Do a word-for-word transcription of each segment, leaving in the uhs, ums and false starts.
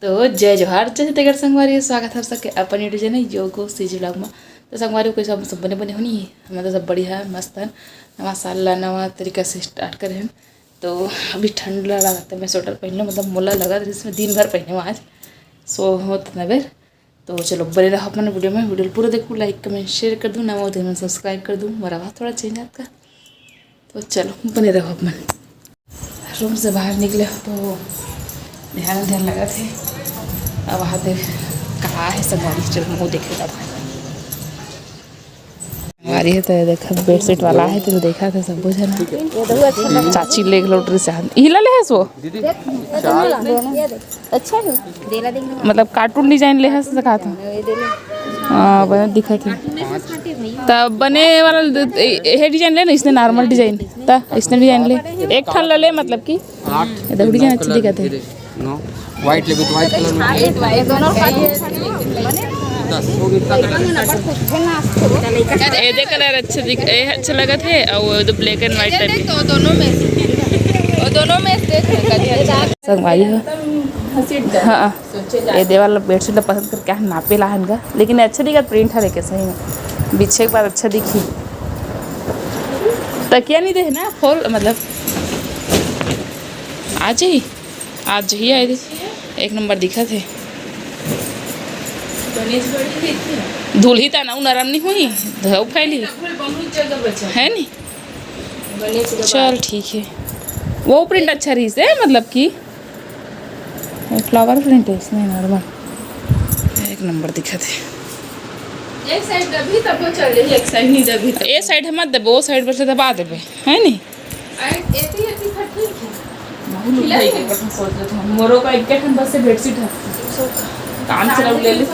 तो जय जोहार, जय छत्तीसगढ़ संगवारी, स्वागत है सबके अपन YouTube चैनल योगो सीजी व्लॉग में। तो संगवारी, कोई सब, सब बने बने होनी है? हमारा तो सब बढ़िया है, मस्त है। नवा साल ला नवा तरीका से स्टार्ट करे हैं। तो अभी ठंड ला लगता है, मैं स्वेटर पहन लूँ, मतलब मोला लगा था इसमें दिन भर पहने हूँ आज, सो होत ना बेर। तो चलो, बने रहो अपन वीडियो में, वीडियो पूरा देखो, लाइक कमेंट शेयर कर दो, नवा हो तो सब्सक्राइब कर दो। मोर आवाज़ थोड़ा चेंज आता, तो चलो बने रहो अपन। रूम से बाहर निकले हो तो ध्यान ध्यान लगा थे। अब वहाँ देख कहाँ है संगवारी, चलो वो देखे तब। संगवारी है तो देखा, बेडशीट वाला है तो देखा था सब बुझे ना। चाची ले लौटरी से हाथ हिला ले है सो। अच्छा है। मतलब कार्टून डिजाइन ले है से कहा था। हाँ, बने दिखत है। तब बने वाला द-, ए-, हे डिजाइन ले ना, इसने नॉर्मल डिजाइन। ता इसने डिजाइन ले, एक ठन ले ले, मतलब कि आठ, ये दौड़ी जाना अच्छी दिखत है। नौ, व्हाइट लेबे तो व्हाइट कलर में। व्हाइट, व्हाइट, दोनों का दस। एदे कलर अच्छा दिख, ए अच्छा लगत है, और वो तो ब्लैक एंड व्हाइट टाइप। तो दोनों में से, वो दोनों में से देख ले, कौन अच्छा लगता है। संगवारी हो। हाँ, ये दे वाला बेडशीट ला पसंद करके हम नापे ला हन गा, लेकिन अच्छा दिखत प्रिंट हरे के सही में, बिछे के बाद अच्छा दिखी। तकिया नहीं दे ना, फोल मतलब आज ही, आज ही आए दे, एक नंबर दिखत है। धूल ही ता ना, उ नरम नहीं हुई, धो फैली। है नी? चल ठीक है, वो प्रिंट अच्छा रही से, मतलब कि फ्लावर प्रिंट है इसमें, नॉर्मल एक नंबर दिखत है। एक साइड दबी तब वो चल रही, एक साइड नहीं दबी तब। ए साइड हम मत देबे, वो साइड पर से दबा देबे, है नी? अरे, एती, एती खट नहीं की? बहुत लोग भाई के कसम सोच रहे थे। मोरो का एक ठन बस से बेडशीट है। काम से लोग ले ले।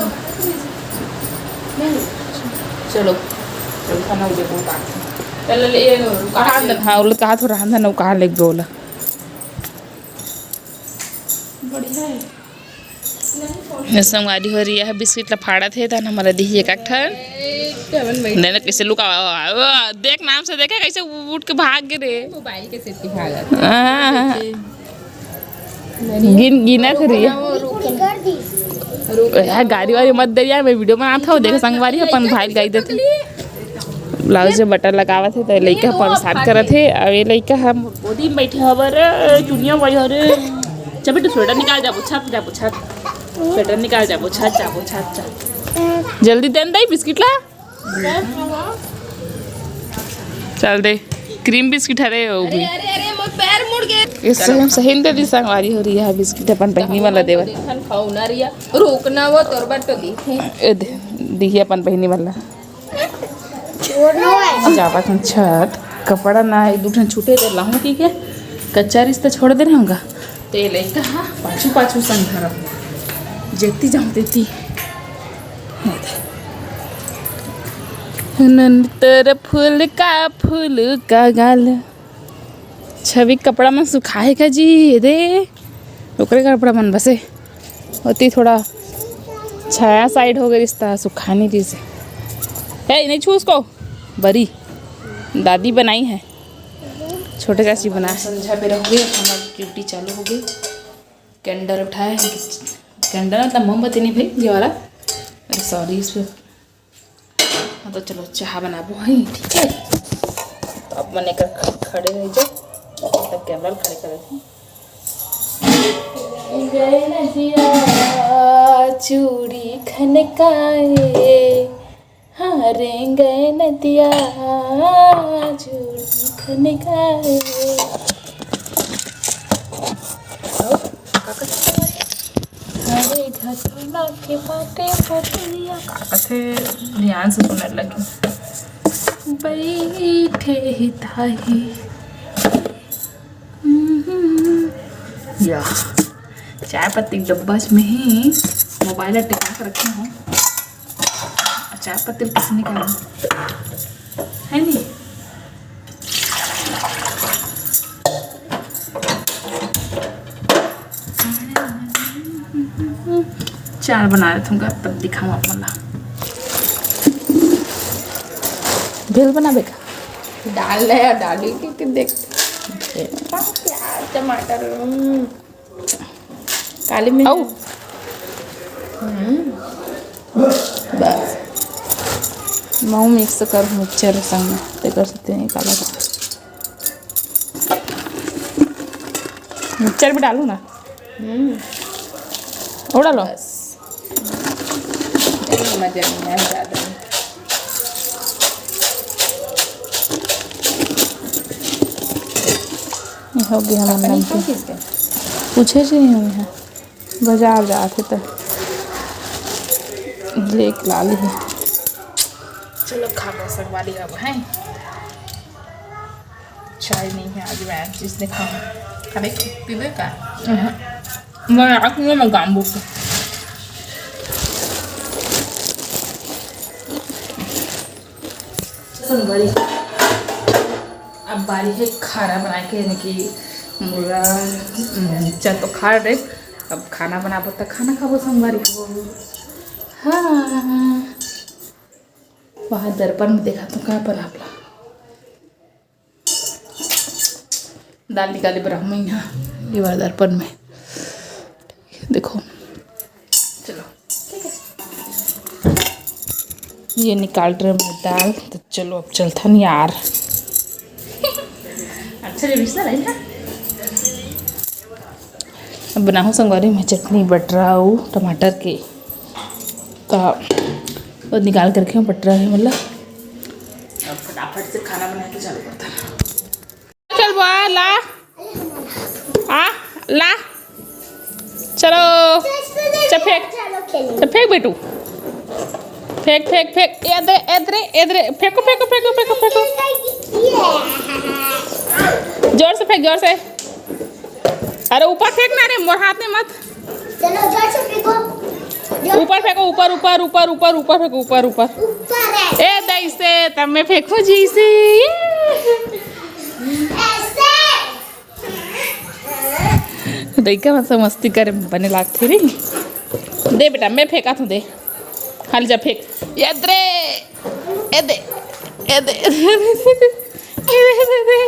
चलो, चलो, खाना हो गया, बहुत काम है। चल, ले, ये कहाँ अंदर? हाँ, वो लोग कहा थोड़ा अंदर ना, वो कहाँ ले बोला। बढ़िया है। संगवारी हो रही है, बिस्किट ला फाड़त हे, तहन हमारा दिही एक ठन। नहीं ना, कैसे लुका, देख नाम से देखे, कैसे उठ के भाग गे रे। मोबाइल के सेती भागत। हाँ। गिन, गिनत रही है। यार, गाड़ी वाड़ी मत दे यार, मैं वीडियो बनात हूँ, देख संगवारी अपन भाई गाई देते। ब्लाउज में बटन लगावत हे, त लइका परेशान करत हे। अब ये लइका हम गोदी में बैठे हवे रे, चुनिया भाई हरे। चल बेटा, स्वेटर निकाल, जाबो छत, जाबो छत। स्वेटर निकाल, जाबो छत, जाबो छत, छत। जल्दी देन दई बिस्किट ला। चल दे, क्रीम बिस्किट हरे हो भी। अरे, अरे, मोर पैर मुड़ गए। ये सही, सही दे दी संगवारी हो रही है बिस्किट अपन पहनी वाला देवर। देखन खाऊ ना रिया, रुकना वो तोर बर तो दी। ए दे, दी है अपन पहनी वाला। जावत हन छत, कपड़ा ना एक दू ठन छूटे दे लाहूं, ठीक है, कच्चा रिश्ता छोड़ दे रहूंगा। ते लइका हा पाछू पाछू संग धरम, जेती जाऊं तेती। नंतर फूल का, फूल का गाल। छवि कपड़ा मन सुखाए का जी, ये दे, ओकरे कपड़ा मन बसे। ओती थोड़ा छाया साइड हो गई रिश्ता, सुखानी चीज। ए, नहीं छू उसको। बरी दादी बनाई है, छोटे चाची बनाए। संझा बेरा हो गई, हमारी ड्यूटी चालू हो गई। कैंडल उठाए, कैंडल मतलब मोमबत्ती नहीं भाई, ये वाला, अरे सॉरी, इस पे। हाँ, तो चलो चाह बनाबो है, ठीक है। तो अब मन एकर ख-, खड़े रह जाओ, तब कैमरा खड़े कर देते हैं। गए नदिया चूड़ी खनकाए, हाँ रे गए नदिया चूड़ी खनकाए। अरे घसोला के बाटे बटुरिया। का कथे, ध्यान से सुने लगे। बैठे ही ताही। या चाय पत्ती के डब्बा में ही मोबाइल टिका के रखे हूँ। चाय पत्ती किसने कहा है नी? चार बना रहे तुमका, तब दिखाऊँ आप मला। भेल बनाबे का? डाल ले यार, डाली क्योंकि देख, प्याज, टमाटर, हम्म। काली मिर्च। आऊ। बस, महूँ मिक्स कर मिक्सचर संग में, तेकर से तें काला कर। मिक्सचर भी डालू ना। हम्म। वो डालो। बस। मजा नहीं आया ज़्यादा। ये हो गया हमारा नमकीन। पूछे जी नहीं हुई है, बाजार जाते तो लेके ला ली। चलो खा लो संगवारी अब, हैं? चाय नहीं है आज, मैं जिसने खाना खाने पीवे का। मैं रात में मैं गाम बुक। संगवारी, अब बारी है खाना बनाए के, यानी कि मुर्गा, हम्म, चल तो खा रहे। अब खाना बनाबो त खाना खाबो संगवारी हो। हाँ, वहाँ दर्पण में देखा तो का पर आपला दाल निकाले बर हम यहाँ ये वाला दर्पण में देखो। चलो, ठीक है, ये निकाल रहे मैं दाल। तो चलो, अब चलथन यार। अच्छा, जब इसना नहीं था। अब बनाहूँ संगवारी में चटनी बटरा अउ टमाटर के, तो वो निकाल करके हम बटरा है मतलब। अब फटाफट से खाना बना के चालू करता है। चल बा, ला। आ, ला। चलो। चल फेंक। चल फेंक बेटू। फेंक, फेंक, फेंक। ए दे, ए दे, ए दे। फेंको, फेंको, फेंको, फेंको, फेंको। जोर से फेंक, जोर से। अरे ऊपर फेंक ना रे, मोर हाथ में मत। चलो, जोर से फेंको। जोर ऊपर फेंको, ऊपर, ऊपर, ऊपर, ऊपर, ऊपर फेंको, ऊपर, ऊपर। ऊपर है। ए, दैसे, तब मैं फेंकूं जी से। ये। ऐसे। लइका मन से मस्ती करे में बने लागथे रे। दे बेटा, मैं फेंकाथों, दे। हाल जा फेंक। ये दे। ए दे, ए दे, ए दे, ए दे, ए दे।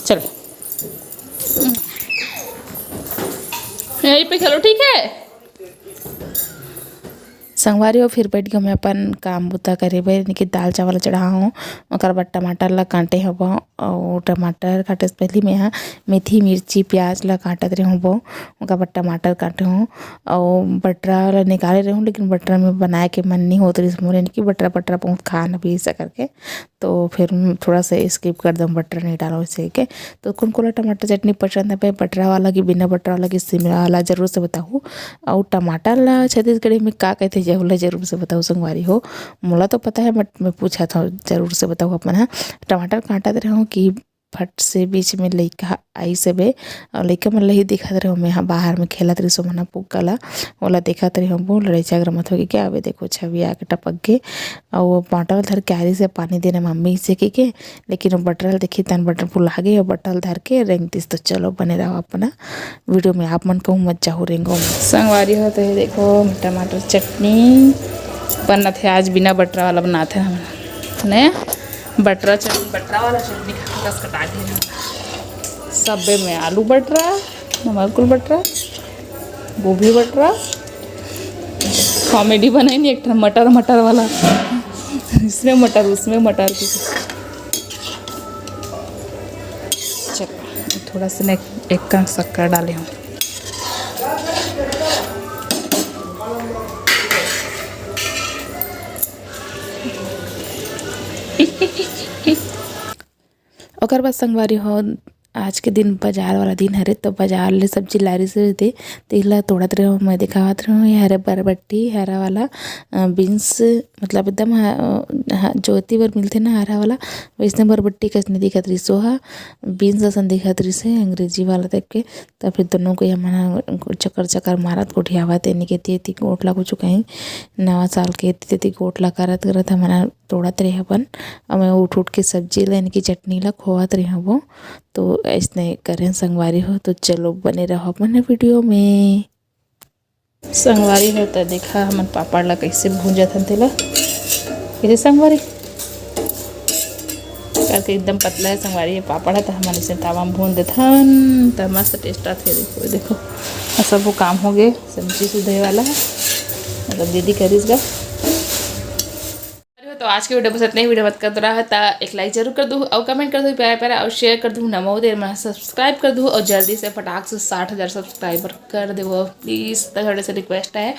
चल, यहीं पे खेलो, ठीक है? संगवारी हो, फिर बैठ गए मैं अपन काम बुता करे बर, यानी कि दाल चावल चढ़ा हूँ। ओकर बाद टमाटर ला काटे हवं, अउ टमाटर काटे से पहली मैं हा मेथी, मिर्ची, प्याज ला काटत रहे हूँ। ओकर बाद टमाटर काटे हूँ, अउ बटरा ला निकाले रहे हूँ, लेकिन बटरा में बनाए के मन नहीं होत रहिस मोर, यानी कि बटरा, बटरा बहुत खान भी ऐसा करके। तो फिर थोड़ा सा स्किप कर दूँ, बटर नहीं डालो इसे के। तो कौन कोला टमाटर चटनी पसंद है भाई, बटरा वाला कि बिना बटरा वाला कि शिमला वाला, जरूर से बताओ। और टमाटर ला छत्तीसगढ़ी में का कहते हैं, ओला जरूर से बताओ संगवारी हो। मोला तो पता है, बट मैं पूछा था, जरूर से बताओ अपन। हाँ, टमाटर काटत रहे हूँ कि फट से बीच में लइका आइस हवे, अउ लइका मन ल ही दिखत रहे, मैं हा बाहर में खेलत रहिस, ओमन ह फुग्गा ला, ओला देखत रहे, वो लड़ाई झगड़ा मत होगे क्या। अबे देखो, छवि आके टपक गे, अउ वो बॉटल धर के आ रहिस हे पानी देना मम्मी से कहिके, लेकिन वो बटरा ल देखी तन बटरा भुला गे, वो बटरा ल धर के रेंग दिस। तो चलो बने रहो अपना वीडियो में, आप मन कहूँ मत जाहू रेंगो में। संगवारी हो तो ये देखो टमाटर चटनी बनत हे, आज बिना बटरा वाला बनात हे हमन ने। बटरा चटनी, बटरा वाला चटनी खा के कस कटा गे। सब्बे में आलू बटरा, नमक गुल बटरा, गोभी बटरा। कॉमेडी बनाई नहीं एक ठन मटर, मटर वाला, इसमें मटर, उसमें मटर की। चलो, थोड़ा सा ने एक कण शक्कर डाले हूँ। ओकर बाद संगवारी हो, आज के दिन बाजार वाला दिन हरे, तो बाजार ले सब्जी लारिस हे दे, तेला तोड़त रहे हो, मैं दिखावत रहे हो। ये हरे बरबट्टी, हरा वाला, अ, बीन्स, मतलब एकदम ह-, ह-, जोती बर मिलथे ना हरा वाला, वैसने बरबट्टी कस नहीं दिखत रहिस, ओहा बीन्स असन दिखत रहिस हे अंग्रेजी वाला टाइप के। तो फिर दोनों को हमन ह चक्कर चक्कर मारत गोठियावत, एनी के तेती गोठ ला कुछ कहीं नवा साल के तेती गोठ ला करत करत हमन ह तोड़त रहे हवन। अउ मैं उठ उठ के सब्जी ला, यानी कि चटनी ला खोवत रहे हवो। तो ऐसने करें संगवारी हो, तो चलो बने रहो अपन वीडियो में। संगवारी हो, त देखा हमन पापड़ ला कैसे भूंजत हन तेला। कैसे संगवारी? करके एकदम पतला है संगवारी, ये पापड़ है, तो हमन इसे तावा में भून देथन, त मस्त टेस्ट आथे। देखो, देखो, और सब वो काम हो गए, सब्जी सुधे वाला है, मतलब दीदी करिस गा। तो आज के वीडियो बस इतना ही। वीडियो मत कर रहा था, एक लाइक जरूर कर दू और कमेंट कर दू प्यारा प्यारा, और शेयर कर दू, नमो देर में सब्सक्राइब कर दू, और जल्दी से फटाक से साठ हज़ार सब्सक्राइबर कर देवो प्लीज। तो थोड़े से रिक्वेस्ट है,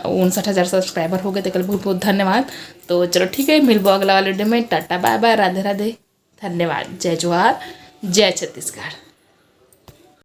उनसठ हज़ार सब्सक्राइबर हो गए, तो बहुत बहुत धन्यवाद। तो चलो ठीक है, मिलबो अगला वाले वीडियो में। टाटा बाय बाय, राधे राधे, धन्यवाद, जय जोहार, जय छत्तीसगढ़।